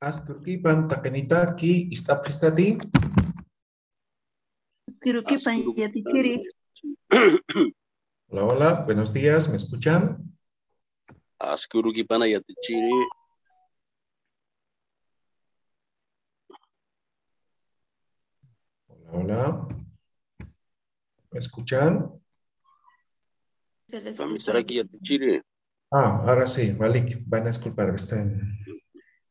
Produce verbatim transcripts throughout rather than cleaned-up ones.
Aski urukipan taqinitaki, ist'apxistati. Aski urukipan yatichiri. Hola, hola, buenos días, ¿me escuchan? Aski urukipan yatichiri. Hola, hola. ¿Me escuchan? Se les escucha. Kamisaraki yatichiri. Ah, ahora sí, walik, van a disculpar, está en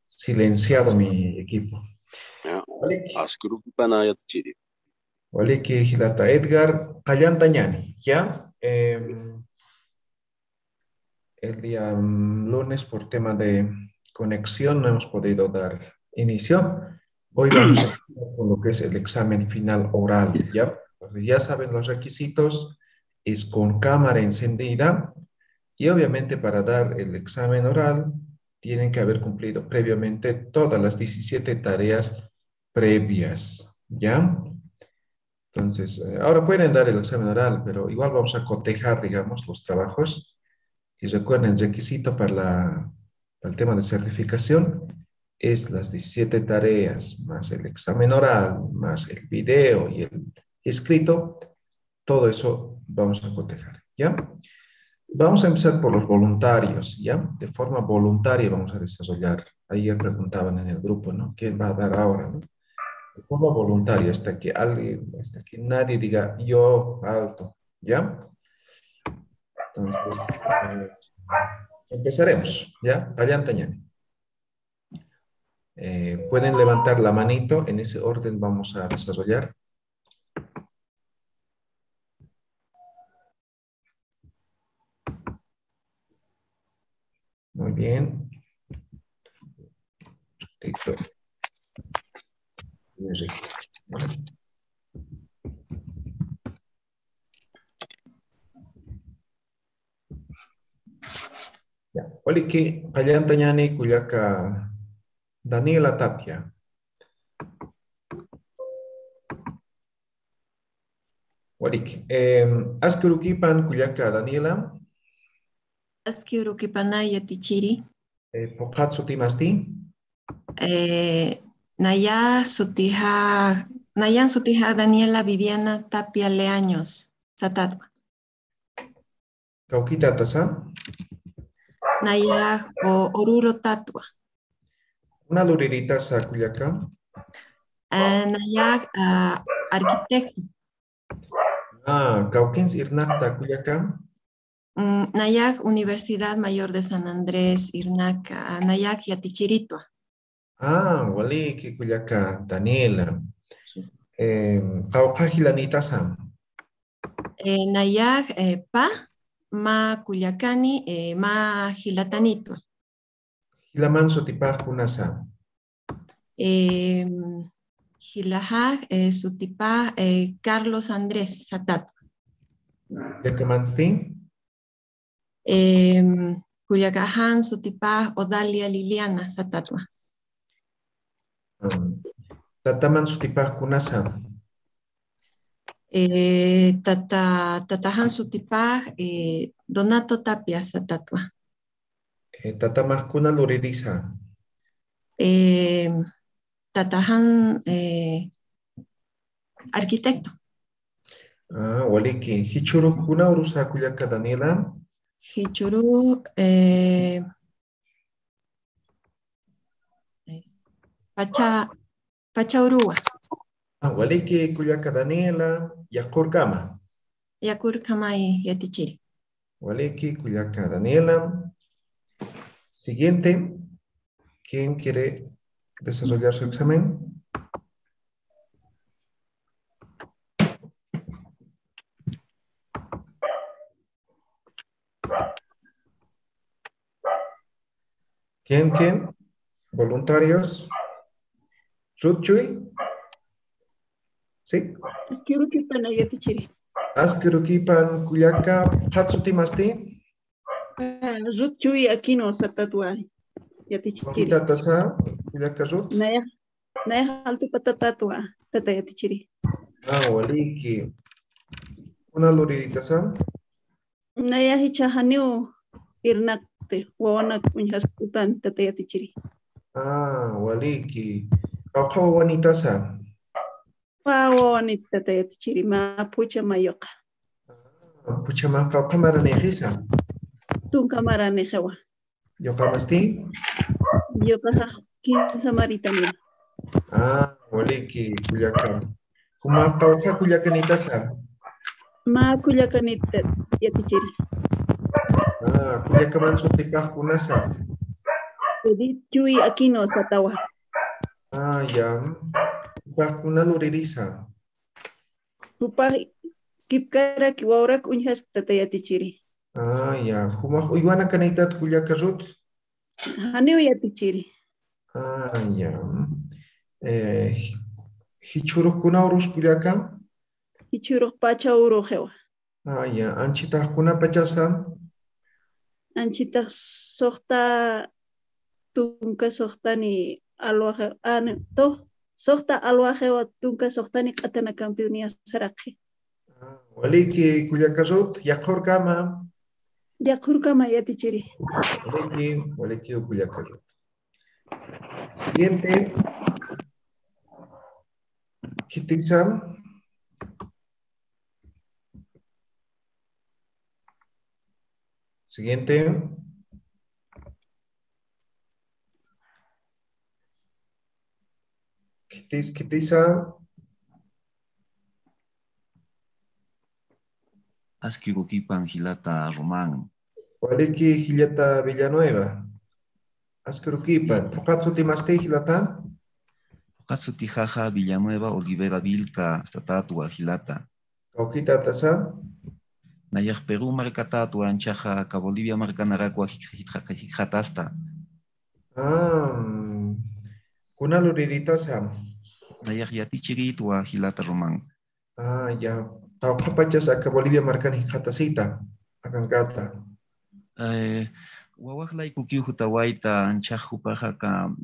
silenciado mi equipo. Ya. Walik. Aski urukipan yatichiri. Walik, jilata Edgar, qalltañäni, ¿ya? Em, el día, mm, lunes, por tema de conexión, no hemos podido dar inicio. Hoy vamos a empezar con lo que es el examen final oral, ¿ya? Ya saben los requisitos, es con cámara encendida y obviamente para dar el examen oral tienen que haber cumplido previamente todas las diecisiete tareas previas, ¿ya? Entonces, eh, ahora pueden dar el examen oral, pero igual vamos a cotejar, digamos, los trabajos. Y recuerden, el requisito para la, para el tema de certificación es las diecisiete tareas, más el examen oral, más el video y el escrito. Todo eso vamos a cotejar, ¿ya? Vamos a empezar por los voluntarios, ¿ya? De forma voluntaria vamos a desarrollar. Ayer preguntaban en el grupo, ¿no? ¿Quién va a dar ahora, no? De forma voluntaria, hasta que alguien, hasta que nadie diga, "Yo falto", ¿ya? Entonces, eh, empezaremos, ¿ya? Qalltañäni. Eh, pueden levantar la manito, en ese orden vamos a desarrollar. Muy bien. Listo. Ya. Waliki, qalltañäni kullaka Daniela Tapia. Waliki. Em, aski urukipan kullaka Daniela. Aski urukipan yatichiri. Eh, phuqhat sutimasti. Eh, naya sutixa, nayan sutixa Daniela Viviana Tapia Leaños, satatwa. Kawkïtatasa. Nayax o, Oruro tatwa. Kuna luriritasa kullaka. Eh, nayax, ah, arquitecto. Ah, kawkïnsa irnaqta kullaka. Mm, nayax Universidad Mayor de San Andrés irnaka, ah, nayax yatichiritwa. Ah, waliki kullaka Daniela. Sí. Em, qawqha jilanïtasa. Eh, nayax, eh, pä, mä kullakani, eh, mä jilatanitwa. Jilaman sutipax kunasa. Em, jilaxax, eh, sutipax, eh, Carlos Andrés satatwa. Kullakamansti. Em, kullakaxan sutipax Odalia Liliana satatwa. Mm. Tataman sutipax kunasa. Eh, tata, tataxan sutipax, eh, Donato Tapia satatwa. Eh, tatamax kuna luririsa. Em, tataxan, eh, arquitecto. Ah, waliki. Jichhürux kuna urusa kullaka Daniela. Jichhürux, eh, Pacha, Pacha Uruwa. Ah, waliki kullaka Daniela, yaqhürkama. Yaqhürkamay yatichiri. Waliki kullaka Daniela. Siguiente. ¿Quién quiere desarrollar su examen? ¿Quién, quién? ¿Voluntarios? ¿Ruth Chuy? ¿Sí? Aski urukipan yatichiri. Aski urukipan kullaka, ¿phuqhat sutimasti? Ah, Ruth Chuy Aquino satatwa yatichiri. ¿Kawkïtatasa, kullaka Ruth? Nayax, nayax Altupata tatwa, tata yatichiri. Ah, waliki. ¿Kuna luriritasa? Nayax jichha janiw irnaqti, wawanak uñjasktan, tata yatichiri. Ah, waliki. Qawqha wawanitasa? Mä wawanit tata yatichiri, mä phuchha mayuqa. Ah, phuchha mä qawqha maranixisa? Tunka maranixiwa. Yuqamasti? Yuqaxa kimsa maritanira. Ah, waliki kullaka. Jumax qawqha kullakanitasa? Mä kullakanita yatichiri. Ah, kullakaman sutipax kunasa? Judith Chuy Aquino satawa. Ah, ya. Jupax kuna luririsa? Jupax kipkarak wawrak uñjaskta tata yatichiri. Ah, ya. Jumax uywanakanitat kullaka Ruth? Janiw yatichiri. Ah, ya. Eh, ji-, jichhurux kuna urus kullaka? Jichhurux pacha uruxiwa. Ah, ya. Anchhitax kuna pachasa? Anchhitax suxta tunka suxtani alwaxa, ah, no, to, suxta alwaxiwa tunka suxtani q'atanakampiw niyasaraqi. Ah, waliki kullaka Ruth, yaqhurkama. Yaqhurkama yatichiri. Waliki, waliki kullaka Ruth. Siguiente. Khitisa. Siguiente. Khitis, khitisa. Aski urukipan jilata Román. Waliki jilata Villanueva. Aski urukipan. Phuqhat sutimasti jilata? Phuqhat sutixaxa Villanueva Olivera Vilca satätwa jilata. Kawkitatasa? Nayax Perú markatätwa, anchhaxa aka Bolivia markanarakwa jik-, jik-, jikxatasta. Ah, mm, kuna luriritasa? Nayax yatichirïtwa jilata Román. Ah, ya. Qawqha pachas aka Bolivia markan jikxatasita, akankata. Eh, wawax laykukiw jutawayta, anchhax jupax aka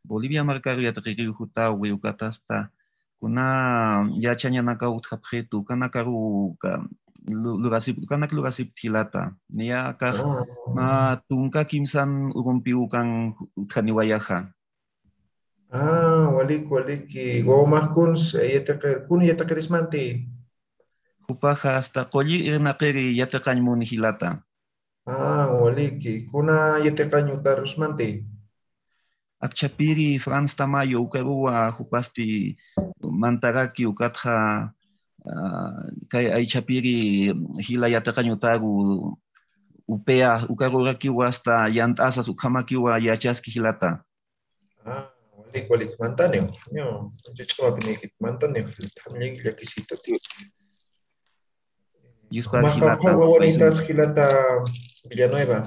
Bolivia markaru yatiqiriw jutawi, ukatasta kuna yachañanakaw utjapxitu, ukanakaru ka-, lu-, lurasip-, ukanak lurasipta jilata. Niya akax, ah, mä tunka kimsan urumpiw ukan utjaniwayaxa. Ah, walik, waliki. Wawamax kuns, eh, yatiqir-, kun yatiqirismanti? Jupaxa hasta qulli irnaqiri yatiqañ muni jilata. Ah, waliki. Kuna yatiqañ utarusmanti? Akchhapiri Franz Tamayo, ukaruwa jupasti mantaraki, ukatxa, ah, kay aychhapiri jila yatiqañ utaru, UPEA, ukarurakiwa hasta yant'asas ukhamakiwa yachaski jilata. Ah, walik, walik, mantaniw. Ña, ch'amapinïkit, mantaniw, jilata, llakisitati. Yuspa jilata, wawanïtas jilata Villanueva.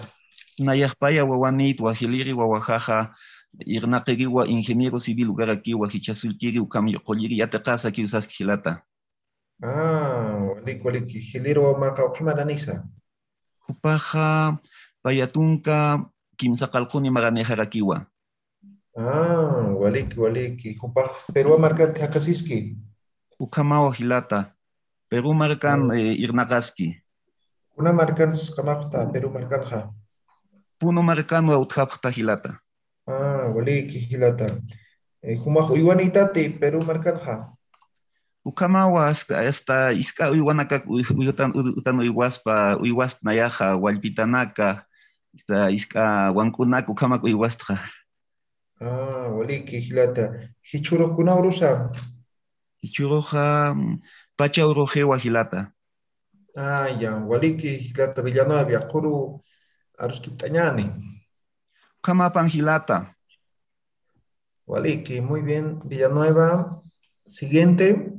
Nayax paya wawanïtwa, jiliri wawaxaxa irnaqiriwa, ingeniero civil ukarakiwa, jichha sullkiri ukham qulliri yatiqasakiw saski jilata. Ah, walik, walik, jiliri wawamaxa ukhamaranisa. Jupaxa paya tunka kimsa qallquni maranixarakiwa. Ah, waliki, waliki. Jupax Perú markat jaqasiski. Ukhamawa jilata. Perú markan, ah, eh, irnaqaski. Kuna markan sasqamapxta Perú markanxa? Puno markanwa utjapxta jilata. Ah, waliki jilata. Eh, jumax uywanïtati Perú markanxa? Ukhamawa, hasta, hasta isk'a uywanakak uy-, uyutan, uy-, utan uywaspa, uywast nayaxa, wallpitanaka, hasta isk'a wank'unak ukhamak uywastxa. Ah, waliki jilata. Jichhurux kuna urusa? Jichhuruxa, mm, pacha uruxiwa jilata. Ah, ya, waliki jilata Villanueva, yaqhuru aruskipt'añäni. Ukhamapan jilata. Waliki, muy bien, Villanueva. Siguiente.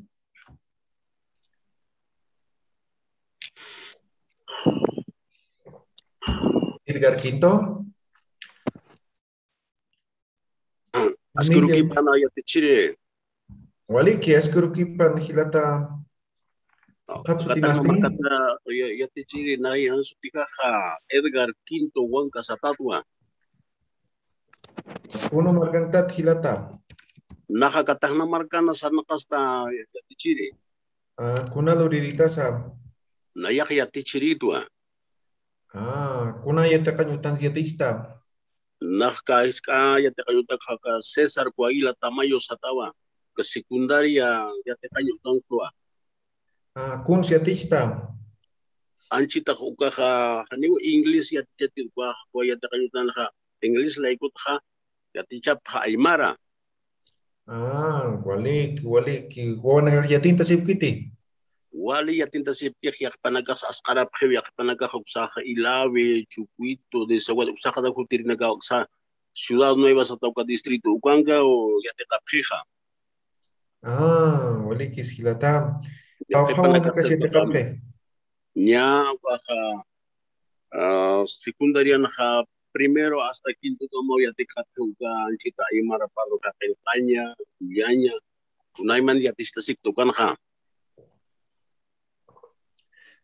Edgar Quinto. Aski urukipan yatichiri. Waliki, aski urukipan jilata. Ah, Katsuti Katana masti. Markata, ya-, yatichiri, nayan sutixaxa Edgar Quinto Huanca satätwa. Puno markantat jilata. Naxa Katana markana sarnaqasta yatichiri. Ah, kuna luriritasa? Nayax yatichirïtwa. Ah, kuna yatiqañ utans yatista? Nax aka jisk'a yatiqañ utanxa aka César Coahuila Tamayo satawa, aka secundaria yatiqañ utanxa. Ah, kuns yatichta. Anchitax ukaxa janiw inglés yatichati ukaxa, uka yatiqañ utanxa inglés laykutxa yatichapxa aymara. Ah, walik, walik, wawanakax yatintasipkiti. Wali yatintasipkix, yaqpanakax asq'arapxiw, yaqpanakax uksaxa Ilave, Chucuito, Desaguadero, uksaxa jutirinakaw uksa Ciudad Nueva satawa, uka distrito ukankaw yatiqapxixa. Ah, walikis jilata. Qawqha wawanakax yatiqapxi. Ña ukaxa, ah, secundarianxa primero hasta quinto kamaw yatiqapxi uka anchita aymara parlota qillqaña, uñaña, kunayman yatichtasipkta ukanxa.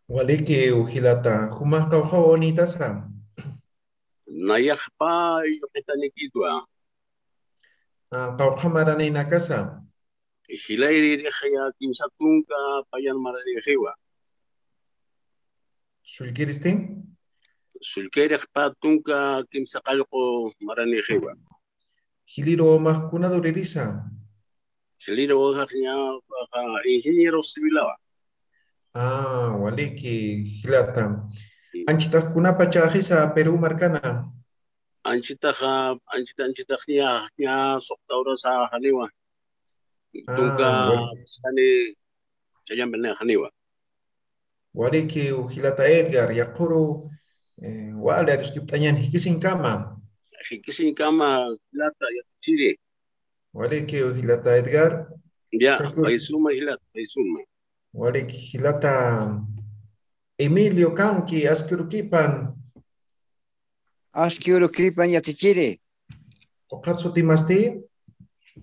Waliki jilata, jumax qawqha wawanïtasa. Nayax pä yuqitanikitwa. Ah, qawqha maranïnakasa. Jilayrïrix ya kimsa tunka payan maranïxiwa. Sullkiristi? Sullkayrix pä tunka kimsa qallqu maranïxiwa. Jilïr wawmax kuna luririsa? Jilïr wawmax ña, ah, ingeniero civilawa. Ah, waliki jilata. Sí. Anchitax kunapa chäxisa Perú markana? Anchitaxa, anchita, anchitax ña, ña suxta urasa janiwa. Tunka, ah, wal- sani chayampi janiwa. Waliki jilata Edgar, yaqhuru, eh, wali aruskipt'añan jikisiñkama. Jikisiñkama jilata yatichiri. Waliki jilata Edgar. Ya, pay suma jilata, pay suma. Waliki jilata Emilio kanki, aski urukipan. Aski urukipan yatichiri. Phuqhat sutimasti?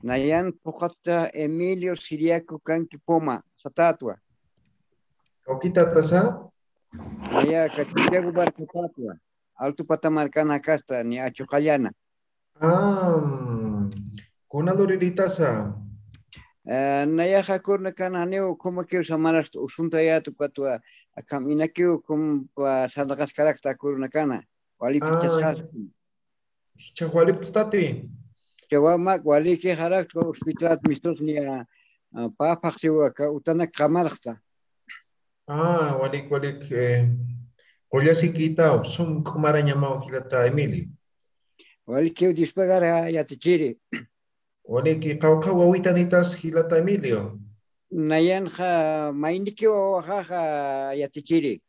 Nayan phuqhatta Emilio Siriaco kanki Poma, satätwa. Kawkitatasa? Naya Cachillagu markatätwa. Altu Pata markana kasta, ni achuqallana. Ah, kuna lurirïtasa? Eh, nayaxa kurunakana janiw ukhamakiw samarasta usuntayät ukatwa, akham inakiw ukham, ah, sarnaqaskarakta kurunakana. Wali, ah, jichhasxarakta. Jichhax walipxtati. Jichhax wali, waliki jarakta hospitalat mistus niya, ah, pä phaxsiwa aka utanak qamarxta. Ah, walik, walik, eh, qullasikïtaw, sum k'umarañamaw jilata Emilio. Walikiw Diospagar yatichiri. Waliki, qawqha wawitanïtas jilata Emilio? Nayanxa maynikiw wawaxaxa yatichiri.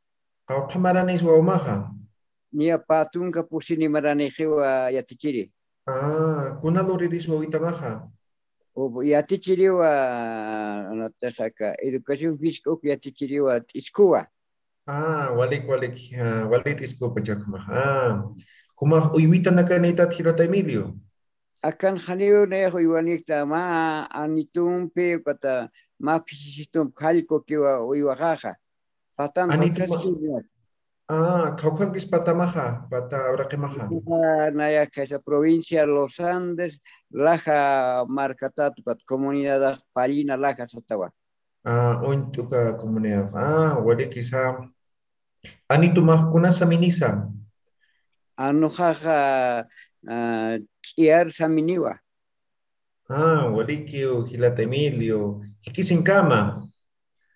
Qawqha maranïs wawmaxa? Niya pä tunka pusini maranïxiwa yatichiri. Ah, kuna lurïris wawitamaxa? U, yatichiriwa, anataxa aka educación física uk yatichiriwa T'iskuwa. Ah, walik, walik, ah, wali T'iskuwa pachak jumax. Ah, jumax uywitanakanïtat jilata Emilio. Akan janiw nayax uywanikta mä Anitumpi, ukata mä Phisichitumpi jallkukiwa uywaxaxa. Patam Anituma- Ah, khawkhankis patamaxa, pata uraqimaxa. Ukaxa nayax khaysa provincia Los Andes, Laja markatat, ukat comunidadax Pallina Laja satawa. Ah, uñt'uka comunidad. Ah, walikisa. Anitumax kuna saminisa? Anuxaxa, ah, Ch'iar saminiwa. Ah, walikiw jilata Emilio. Jikisiñkama.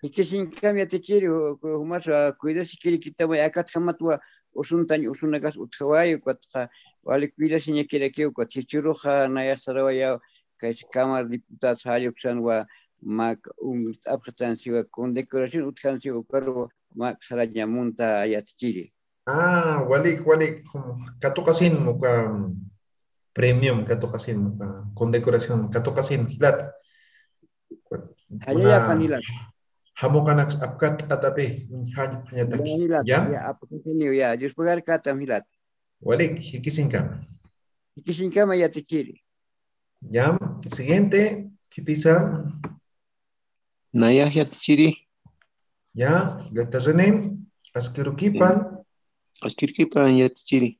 Jikisiñkama yatichiri, u-, u-, jumas, ah, cuidasikirikitama, akatjamatwa usuntañ usunakas utjawayi, ukatxa wali cuidasiñakirakiw, ukat jichhüruxa nayax sarawayaw, kaysa Cámara de Diputados jalluksanwa, mä uñt'apxtansiwa, condecoración utjansiwa, ukaruw mä saraña munta yatichiri. Ah, walik, walik, katuqasin uka premio, katuqasin uka condecoración, katuqasin jilata. Jallallapan jilata. Jamuqanaks apkatt'atapi, jañ-, jañataki. Ya, jilata, ya, apkatiniw, ya, Diospagar katam jilata. Walik, jikisiñkama. Jikisiñkama yatichiri. Ya, siguiente, khitisa. Nayax yatichiri. Ya, jilata René, aski urukipan. Aski urukipan yatichiri.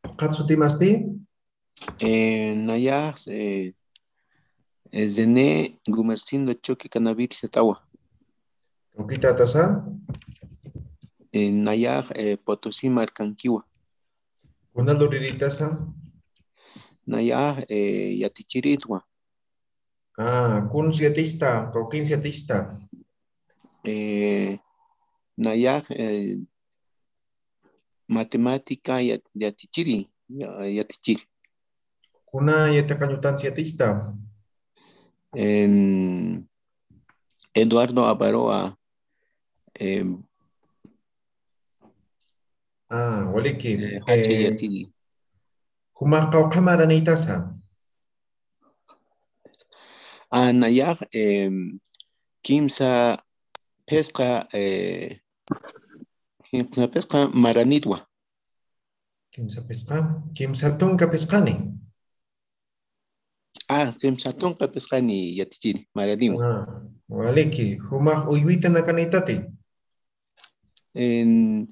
Phuqhat sutimasti? Eh, nayax, eh, eh, René Gumercindo Choque Canaviri satawa. Kawkitatasa? Eh, nayax, eh, Potosí markankiwa. Kuna lurïritasa? Nayax, eh, yatichiritwa. Ah, kuns yatista, kawkins yatista. Eh, nayax, eh, matemática yat-, yatichiri, ya-, yatichiri. Kuna yatiqañ utans yatista. En Eduardo Avaroa, em, Ah, waliki. Eh, jachi, eh, yatiri. Jumax qawqha maranïtasa. Ah, nayax, em, kimsa phisqa, eh, kimsa phisqa maranïtwa. Kimsa phisqa, kimsa tunka phisqani. Ah, kimsa tunka phisqani yatichiri, maranïwa. Ah, waliki, jumax uywita nakanïtati. En,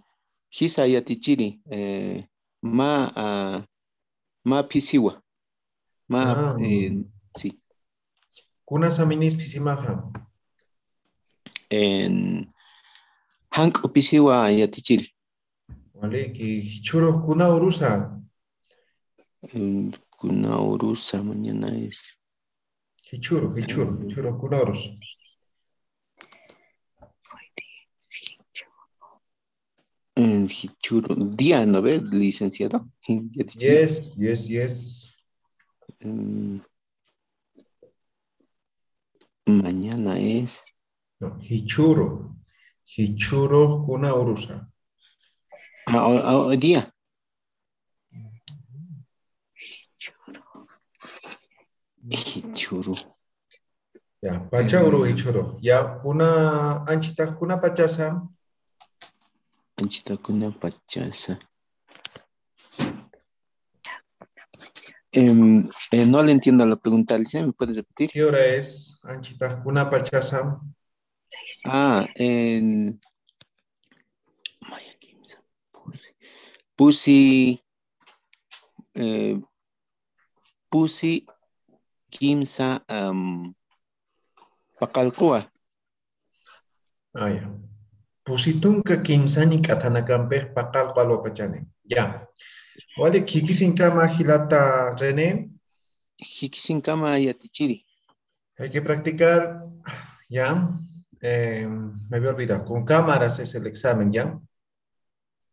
jisa yatichiri, eh, mä, ah, mä phisiwa. Mä, ah, eh, sí. Kuna saminis phisimaxa. En, jank'u phisiwa yatichiri. Waliki, jichhürux kuna urusa. Mm, kuna urusa, mañana es. Jichhüru, jichhüru, jichhürux kuna urusa. Mm, jichhüru. Día, ¿no ve, licenciado? Yatichiri. Yes, yes, yes. Mm. Mañana es. No, jichhüru. Jichhürux kuna urusa. Ah, o, o, hoy día. Jichhüru. Ya, pacha uru jichhürux. Ya, kuna, anchitax kuna pachasa. Anchitax kuna pachasa. Em, eh, no le entiendo la pregunta, Alicia, ¿me puedes repetir? ¿Qué hora es? Anchitax kuna pachasa. Ah, en pusi, pusi, eh, pusi kimsa, am, paqallquwa. Ah, ya. Pusi tunka kimsani k'athanakampix paqallqu alwapachani. Ya. Walik, jikisinkama jilata René. Jikisinkama yatichiri. Hay que practicar, ya. Eh, me había olvidado. Con cámaras es el examen, ¿ya?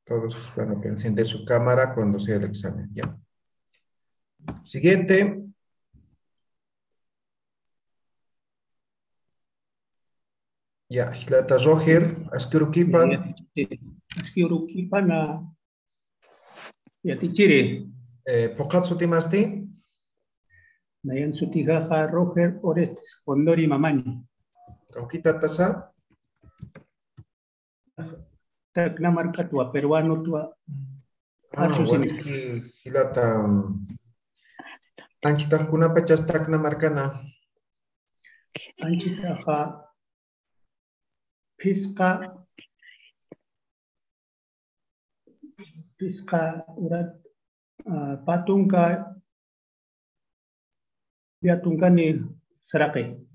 Todos van a encender su cámara cuando sea el examen, ¿ya? Siguiente. Ya, jilata Roger, aski urukipan. Aski urukipan, ah, yatichiri. Eh, phuqhat sutimasti? Nayan sutijaxa Roger Orestes Condori Mamani. Kawkitatasa? Tacna markatwa, peruanotwa. Ah, arsusini. Waliki jilata, mm, anchitax kunapachas Tacna markana. Anchitaxa phisqa, phisqa urat, ah, pä tunka, pä tunkani saraqi.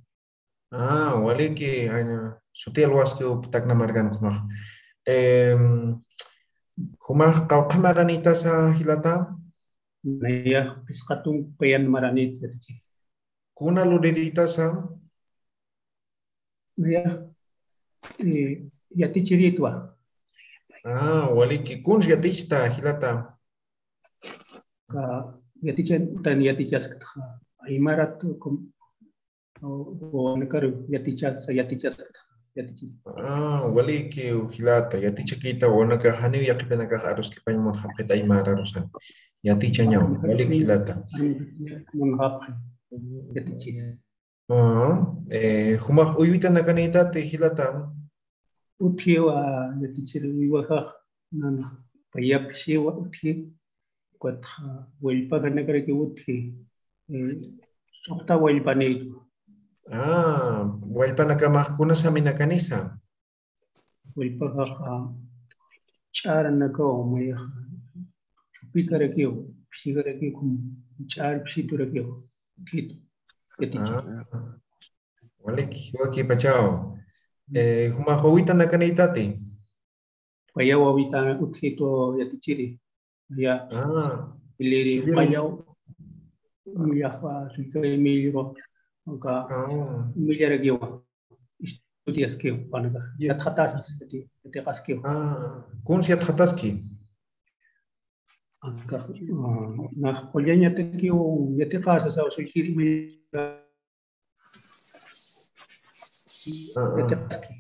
Ah, waliki, aña, suti alwaskiw Tacna markan ukhamax. Em, jumax qawqha maranïtasa jilata? Nayax phisqa tunka yan maranït yatichiri. Kuna lurirïtasa? Nayax, eh, yatichirïtwa. Ah, waliki, kuns yatichta jilata? Ka, yatichan utan yatichaskta. Aymarat, o, o, wawanakar yatichasa, yatichaskta, yatichi. Ah, waliki, jilata, yatichakïta wawanaka janiw yaqhipanakax aruskipañ munxapxit aymar arusan. Yatichañaw, waliki jilata. Munxapxi, yatichi. Ah, eh, jumax uywitanakanïtati jilata. Utjiwa, yatichir uywaxax, nanx payapxiwa utji, ukatxa wallpakanakarkiw utji, eh, suxta wallpanïtwa. Ah, wallpanakamax kuna saminakanisa. Wallpaxaxa ch'aranakaw mayaxa chupikarakiw, psikarakiw, kum ch'ar psiturakiw, utjitu, yatichi. Ah, waliki, wakipachaw. Eh, jumax wawitanakanïtati. Paya wawita utjitu yatichiri. Ya. Ah, iliri jiliri. Payaw. Millaxa, sullkay millwa, anka Ah. millarakiwa. Estudiaskiw, panakax. Ya. Yatxatasas, yati-, yatiqaskiw. Ah, kuns yatxataski? Anka, ah, nax qullañatakiw yatiqasasa, sullkiri millwa. Ah, ah. Yatiqaski.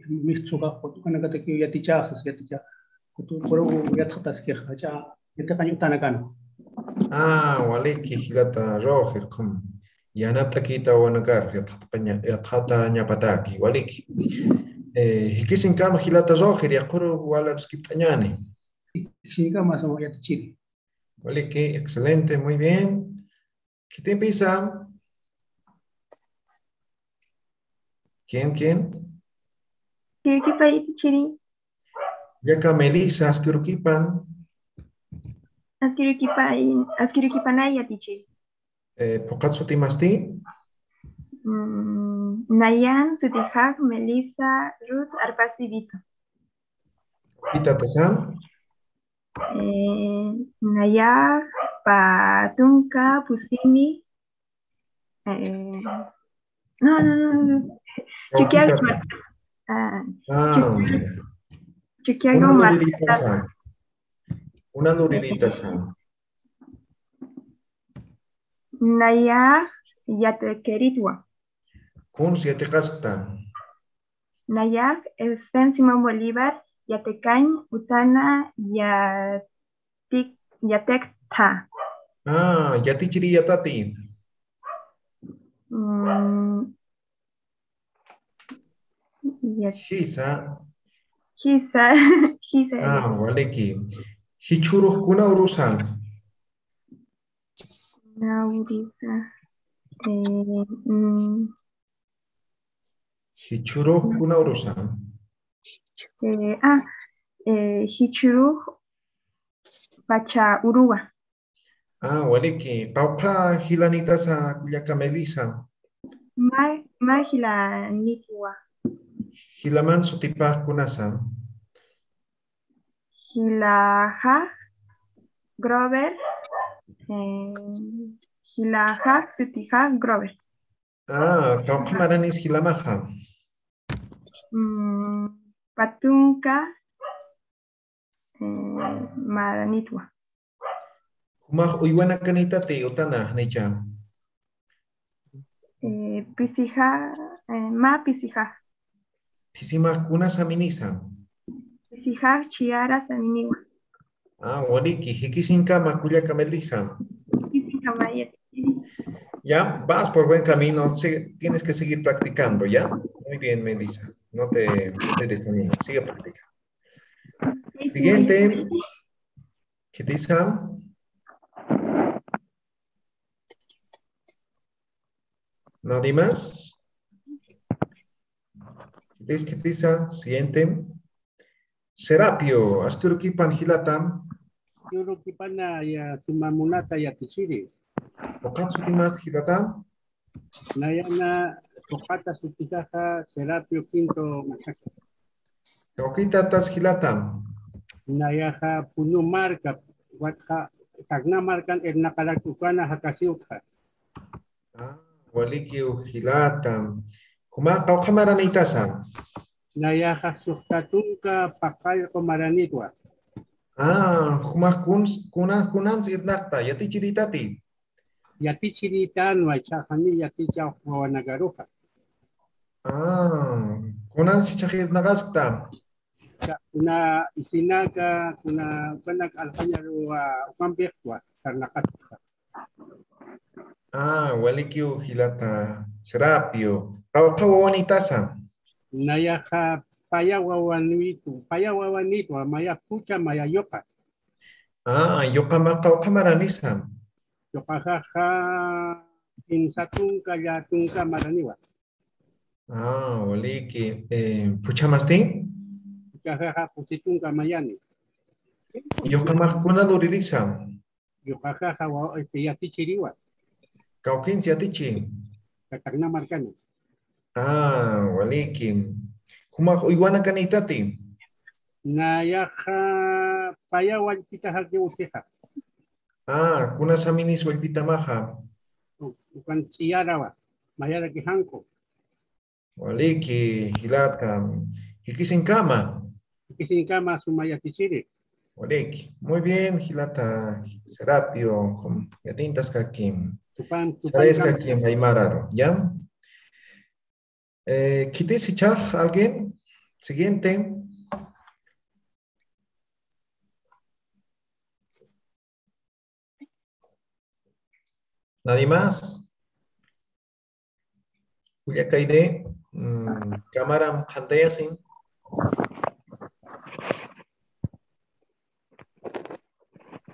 Mistsuxa, qutukanakatakiw yatichasas, yaticha. Qutu, puru yatxataski, jacha, yatiqañ utanakan. Ah, waliki, jilata Roger, qhum. Yanapt'akïta wawanakar, yatxataña-, yatxatañapataki, waliki. Eh, jikisinkama jilata Roger, yaqhuru walaruskipt'añäni. Jikisinkama, sama yatichiri. Waliki, excelente, muy bien. Khitimpisa? ¿Quién, quién? Askirukipa yatichiri. Kullaka Melissa, askirukipan. Askirukipa, askirukipanay yatichiri. Eh, phuqhat sutimasti? Mm, nayan, sutixax, Melissa, Ruth, Arpasi, Vito. Pitatasa? Eh, nayax, pä tunka, pusini. Eh, no, no, no, no. Chukiyago Mar-, ah, ah, Chukiyago, Chukiyago Marta. Una lurirïtasa. Una lurirïtasa. Nayax yatikiritwa. Kuns yatiqaskta? Nayax, eh, Simón Bolívar, yatiqañ utana yatik-, yatiqta. Ah, yatichiriyätati. Mm, yat- Jisa. Jisa, jisa. Ah, waliki. Jichhürux kuna urusa? Kuna urusa. Eh, mm. Jichhürux kuna urusa? Eh, ah, eh, jichhürux pacha uruwa. Ah, waliki. Qawqha jilanïtasa kullaka Melissa? Mä, mä jilanïtwa. Jilaman sutipax kunasa? Jilaxax Grover, eh, jilaxax sutixax Grover. Ah, qawqha maranis jilamaxa? Mm, pä tunka, eh, maranitwa. Jumax uywanakanïtati utana, janicha? Eh, pisixa, eh, mä pisixa. Pisimax kuna saminisa? Pisixa Chiara saminiwa. Ah, waliki, jikisinkama kullaka Melissa. Jikisinkama, ya. Ya, vas por buen camino, se-, tienes que seguir practicando, ¿ya? Muy bien, Melissa, no te, no te desanimes, sigue practicando. Siguiente. ¿Qué dice? ¿Nadie más? ¿Qué dice? ¿Qué dice? Siguiente. Serapio, askirukipan jilata? Askirukipan, ya, suma munata yatichiri. ¿Phuqhat sutimasti jilata? Nayaxa, phuqhata sutisaxa Serapio Quinto Machaca. ¿Kawkïtatas jilata? Nayaxa Puno marka, watxa Tacna markan irnaqarak ukana jakasiwtxa. Ah, walikiw jilata. Jumax qawqha maranïtasa? Nayaxa suxta tunka paqallqu maranitwa. Ah, jumax kuns-, kuna-, kunans irnaqta, yatichirïtati? Yatichirïtanwa, ichhaxani yatichaw wawanakaruxa. Ah, kunans ichhax irnaqaskta? Ichha, kuna isinaka, kuna ukanak aljañaruwa, ukampixtwa sarnaqaskta. Ah, walikiw jilata Serapio. ¿Qawqha wawanïtasa? Nayaxa paya wawanïtwa, paya wawanïtwa, maya phuchha, maya yuqa. Ah, yuqamax qawqha maranisa? Yuqaxaxa kimsa tunka, llätunka maraniwa. Ah, waliki. Eh, ¿phuchhamasti? Phuchhaxaxa pusi tunka mayani. ¿Yuqamax kuna luririsa? Yuqaxaxa wa-, este, yatichiriwa. ¿Kawkins yatichi? Tacna markani. Ah, waliki. ¿Jumax uywanakanïtati? Nayaxa paya wallpitaxaki usixa. Ah, kunasaminis wallpitamaxa. Ukan ch'iyarawa, mayaraki janku. Waliki, jilata. Jikisinkama. Jikisinkama suma yatichiri. Waliki. Muy bien, jilata Serapio, yatiñtaskakim. Tupan, tupan. Sarayskakim aymararu, ¿ya? Eh, ¿khitis ichhax alguien? Siguiente. ¿Nadie más? Kullaka Aide, mm, cámara qhantayasin.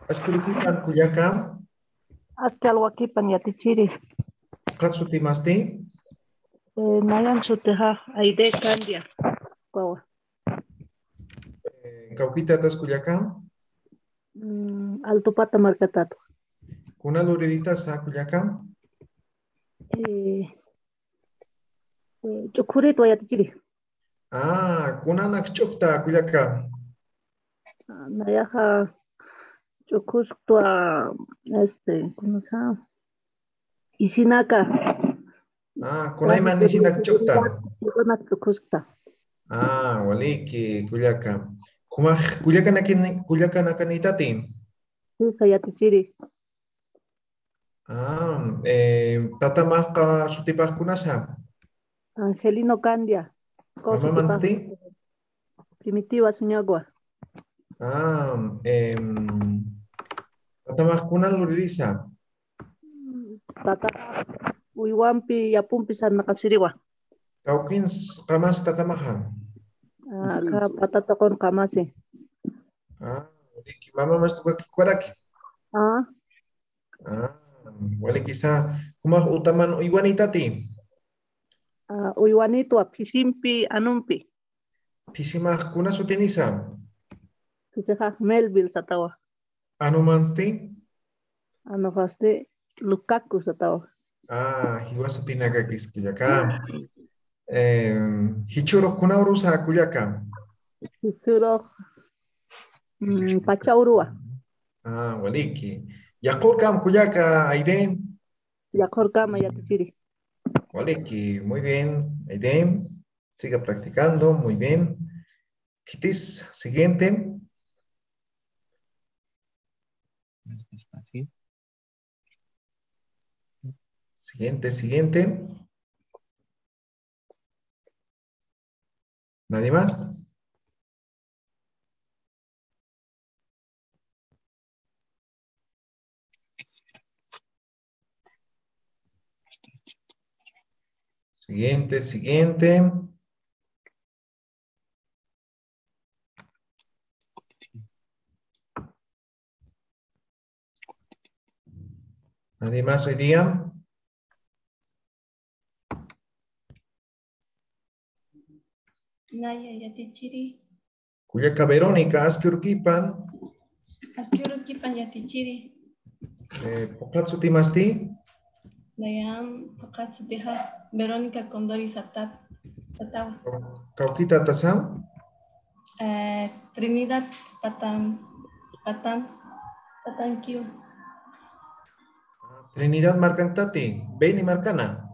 Aski urukipan kullaka. Aski alwakipan yatichiri. ¿Phuqhat sutimasti? Eh, nayan sutixa Aide Candia. Wawa. Eh, ¿kawkitatas kullaka? Mm, Altupata markatatwa. ¿Kuna luriritasa kullaka? Eh, eh, Ch'ukhuritwa yatichiri. Ah, ¿kunanak ch'ukta kullaka? Ah, nayaxa Ch'ukhuskta, este, ¿cómo se llama? Isinaka. Ah, kunayman Isinak ch'ukta. Isinaka Ch'ukhuskta. Ah, waliki, kullaka. Kumax, kullakanakin, kullakanakanitati. Sisa yatichiri. Ah, eh, tatamaxqa sutipax kunasa? Angelino Candia. ¿Mamamansti? Primitiva Suñagua. Ah, em, tatamax kuna luririsa? Tata uywampi yapumpi sarnaqasiriwa. ¿Kawkins qamas tatamaxa? Ah, ka patata qun qamasi. Ah, riki, mama mas tuka kikwaraki. Ah. Ah, walikisa, ¿kumax utaman uywanitati? Ah, uywanitwa phisimpi anumpi. ¿Phisimax kuna sutinisa? Phisixa Melville satawa. ¿Anumansti? Anuxasti Lukaku satawa. Ah, jiwa sutinakakis kullaka. Em, ¿jichhürux kuna urusa kullaka? Jichhürux, mm, Pacha Uruwa. Ah, waliki. Yaqhürkam kullaka, Aide. Yaqhürkama yatichiri. Waliki, muy bien, Aide. Siga practicando, muy bien. ¿Khitis, siguiente? Más despacio. Siguiente, siguiente. ¿Nadie más? Siguiente, siguiente. ¿Nadie más hoy día? Naya, yatichiri. Kullaka Verónica, aski urukipan. Aski urukipan, yatichiri. Eh, ¿phuqhat sutimasti? Naya, phuqhat sutixa Verónica Condori Satat, Satawa. ¿Kawkitatasa? Eh, Trinidad Patan, Patan, Patankiw. Ah, Trinidad markanktati, Beni markana.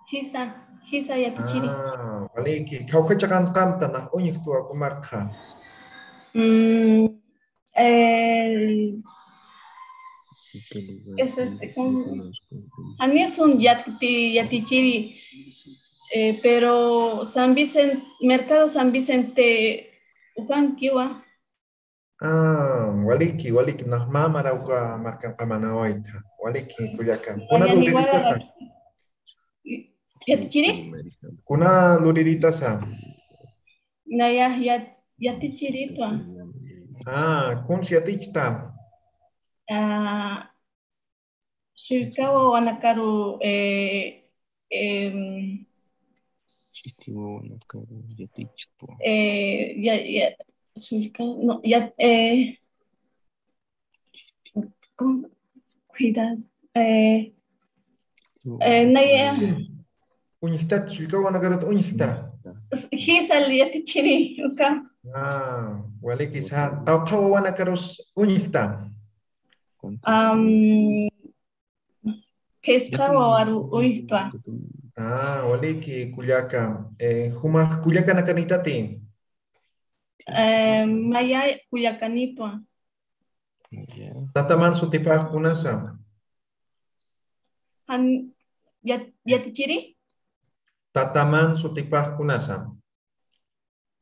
Jisa, jisa yatichiri. Ah, waliki. Kawkha chiqansqamta nax uñjtwa uka markxa. Mm, eh, es este, ¿cómo? Janiw sum yati-, yatichiri, eh, pero San Vicente, Mercado San Vicente ukankiwa. Ah, waliki, waliki, nax mä mara uka markanqa manawayta. Waliki, kullaka. Kuna lurirïtasa? ¿Yatichiri? Kuna lurirïtasa? Naya, yat-, yatichiritwa. Ah, kuns yatichta? Ah, Sullka wawanakaru, eh, em, Ch'iti wawanakaru yatichtwa. Eh, ya, ya, sullka, no, ya, eh, ¿cómo? Cuidas, eh, eh, naya. Uñjtat, sullka wawanakarut uñjta. Jisa yatichiri, uka. Ah, waliki, sa, qawqha wawanakarus uñjta. Am, phisqa wawaru uytwa. Ah, waliki, kullaka. Eh, jumax kullakanakanitati. Eh, maya kullakanitwa. Tataman sutipax kunasa. Jan, yat-, yatichiri? Tataman sutipax kunasa.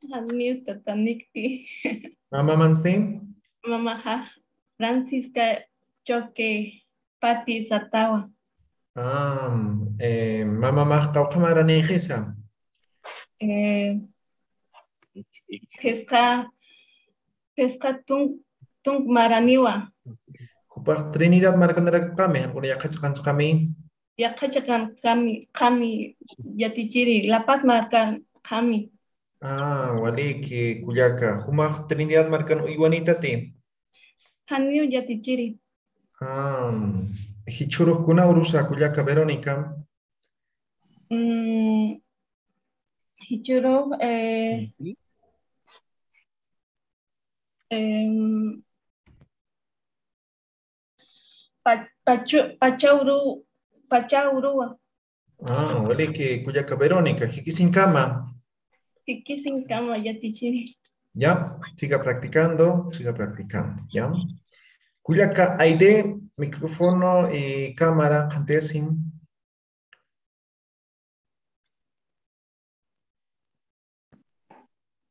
Janiw tatanikti. Mamamansti? Mamaxa Francisca Choque Pati Satawa. Ah, eh, mamamax qawqha maranïxisa. Eh, phisqa, phisqa tunk, tunk maraniwa. Jupax Trinidad markanarakpami, jankuna yaqha chiqanchikami. Yaqha chiqanchikami, qami yatichiri, La Paz markan qami. Ah, waliki, kullaka. Jumax Trinidad markan uywanitati. Janiw yatichiri. Ah, jichhürux kuna urusa, kullaka Verónica. Mm, jichhürux, eh, em, pa-, pachu-, pacha uru-, pacha uruwa. Ah, waliki, kullaka Verónica, jikisinkama. Jikisinkama, yatichiri. Ya, siga practicando, siga practicando, ya. Kullaka Aide, micrófono y cámara, qhantiyasin.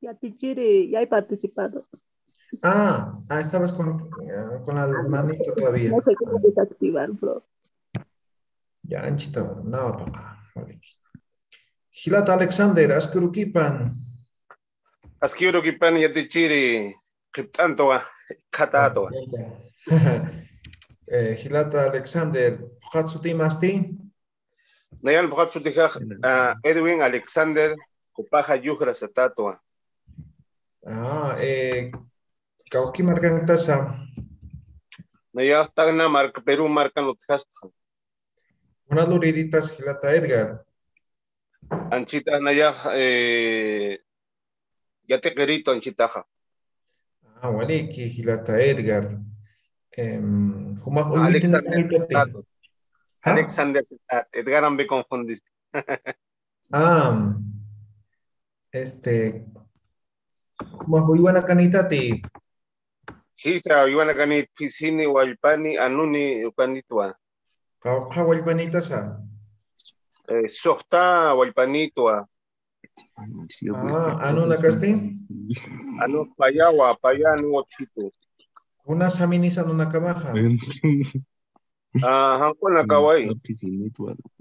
Yatichiri, ya he participado. Ah, ah, estabas con, eh, con la manito todavía. No sé cómo desactivar, bro. Ya, anchita, nawa paqa. Jilata Alexander, aski urukipan. Aski urukipan yatichiri, qhipt'antwa, khatatwa. Eh, jilata Alexander, phuqhat sutimasti? Nayan phuqhat sutixax, ah, Edwin Alexander, jupaxa Yujra Satatwa. Ah, eh, kawki markanktasa? Nayax Tacna marka, Perú markan utjastxa. Kuna luriritas jilata Edgar? Anchita nayax, eh, yatiqiritu anchitaxa. Ah, waliki, jilata Edgar. Em, jumax Alexander uywitinitati. Tato. ¿Ah? Alexander Tato. Edgar, me confundiste. Ah, este, jumax uywanakanitati. Jisa, uywanakanit, phisini, wallpani, anuni, ukanitwa. Qawqha wallpanitasa? Eh, suxta wallpanitwa. Ah, anunakasti? Anu payawa, paya anu otjitu. Kuna saminis anunakamaxa? Ah, jankunakaway.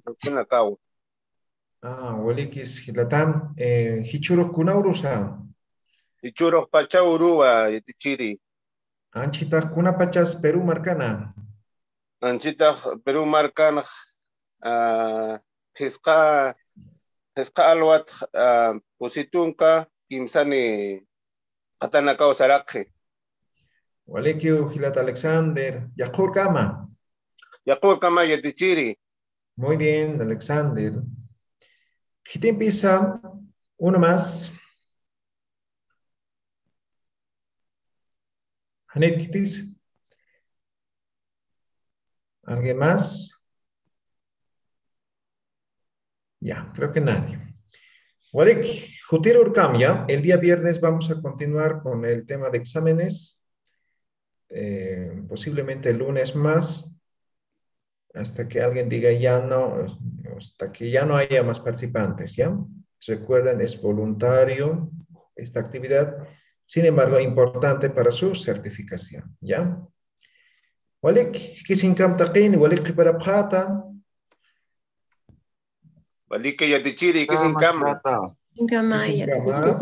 Jankunakawa. Ah, walikis jilatam, eh, jichhürux kuna urusa? Jichhürux pacha uruwa, yatichiri. Anchitax kuna pachas Perú markana? Anchitax Perú markanax, ah, phisqa, phisqa alwat, ah, pusi tunka kimsani qhatanakaw saraqxi. Walikiw jilata Alexander, yaqhürkama. Yaqhürkama yatichiri. Muy bien, Alexander. Khitimpisa, uno más. Janit khitis. ¿Alguien más? Ya, creo que nadie. Walik, jutir urkam, ya. El día viernes vamos a continuar con el tema de exámenes. Eh, posiblemente el lunes más, hasta que alguien diga ya no, hasta que ya no haya más participantes, ¿ya? Recuerden, es voluntario esta actividad, sin embargo, importante para su certificación, ¿ya? Walik, jikisinkam taqini, walik qhiparapxäta. Walik yatichiri, jikisinkam. Jikisinkama, jikisinkama.